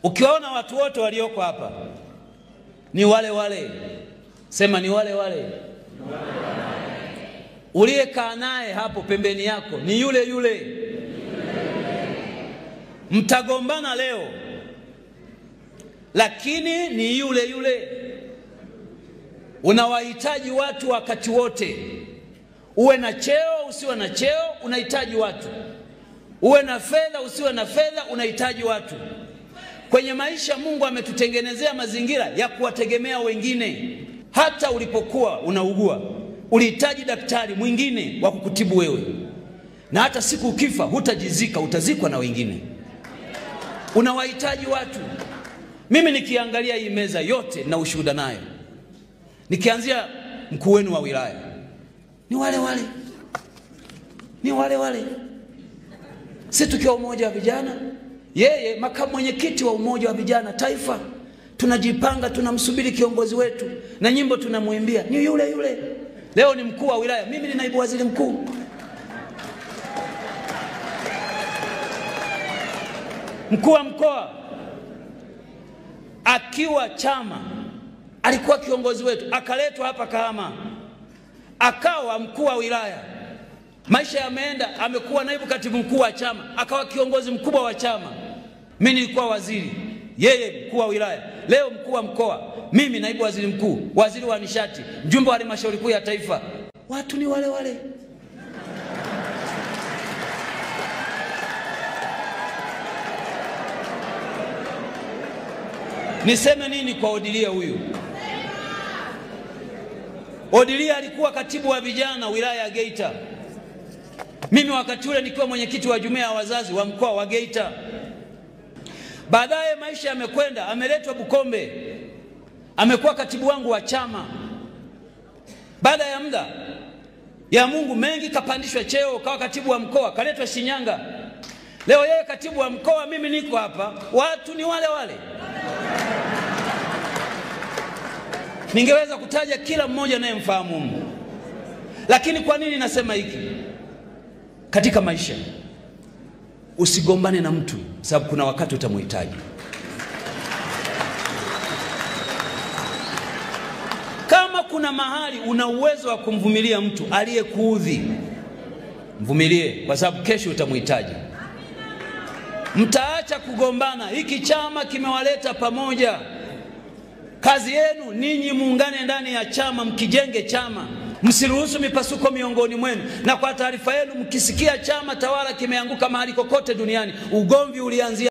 Ukiwaona watu wote walioko hapa ni wale wale. Sema ni wale wale. Uliyekaa naye hapo pembeni yako ni yule yule. Mtagombana leo, lakini ni yule yule. Unawahitaji watu wakati wote. Uwe na cheo usiwe na cheo, unahitaji watu. Uwe na fedha usiwe na fedha, unahitaji watu. Kwenye maisha Mungu ametutengenezea mazingira ya kuwategemea wengine. Hata ulipokuwa unaugua, ulihitaji daktari mwingine wa kukutibu wewe. Na hata siku ukifa hutajizika, utazikwa na wengine. Unawahitaji watu. Mimi nikiangalia hii meza yote na ushuhuda nayo, nikianzia mkuu wenu wa wilaya, ni wale wale. Ni wale wale. Sisi tukiwa umoja wa vijana, yeye makamu mwenyekiti wa umoja wa vijana taifa, tunajipanga, tunamsubiri kiongozi wetu na nyimbo tunamuimbia ni yule yule. Leo ni mkuu wa wilaya, mimi ni naibu waziri mkuu. Mkuu wa mkoa akiwa chama alikuwa kiongozi wetu, akaletwa hapa Kahama akawa mkuu wa wilaya. Maisha yameenda, amekuwa naibu katibu mkuu wa chama, akawa kiongozi mkubwa wa chama. Mimi nilikuwa waziri, yeye mkuu wa wilaya. Leo mkuu wa mkoa, mimi naibu waziri mkuu, waziri wa nishati, mjumbe wa halmashauri kuu ya taifa. Watu ni wale wale. Niseme nini kwa Odilia huyu? Odilia alikuwa katibu wa vijana wilaya ya Geita. Mimi wakati ule nikiwa mwenyekiti wa jumuiya ya wazazi wa mkoa wa Geita. Baadaye maisha yamekwenda, ameletwa Bukombe, amekuwa katibu wangu wa chama. Baada ya muda ya Mungu mengi, kapandishwa cheo, kawa katibu wa mkoa, kaletwa Shinyanga. Leo yeye katibu wa mkoa, mimi niko hapa. Watu ni wale wale. Ningeweza kutaja kila mmoja anayemfahamu Mungu. Lakini kwa nini nasema hiki? Katika maisha usigombane na mtu, sababu kuna wakati utamhitaji. Kama kuna mahali una uwezo wa kumvumilia mtu aliyekuudhi, mvumilie, kwa sababu kesho utamhitaji. Mtaacha kugombana. Hiki chama kimewaleta pamoja. Kazi yenu ninyi muungane ndani ya chama, mkijenge chama. Msiruhusu mipasuko miongoni mwenu. Na kwa taarifa yenu, mkisikia chama tawala kimeanguka mahali kokote duniani, ugomvi ulianzia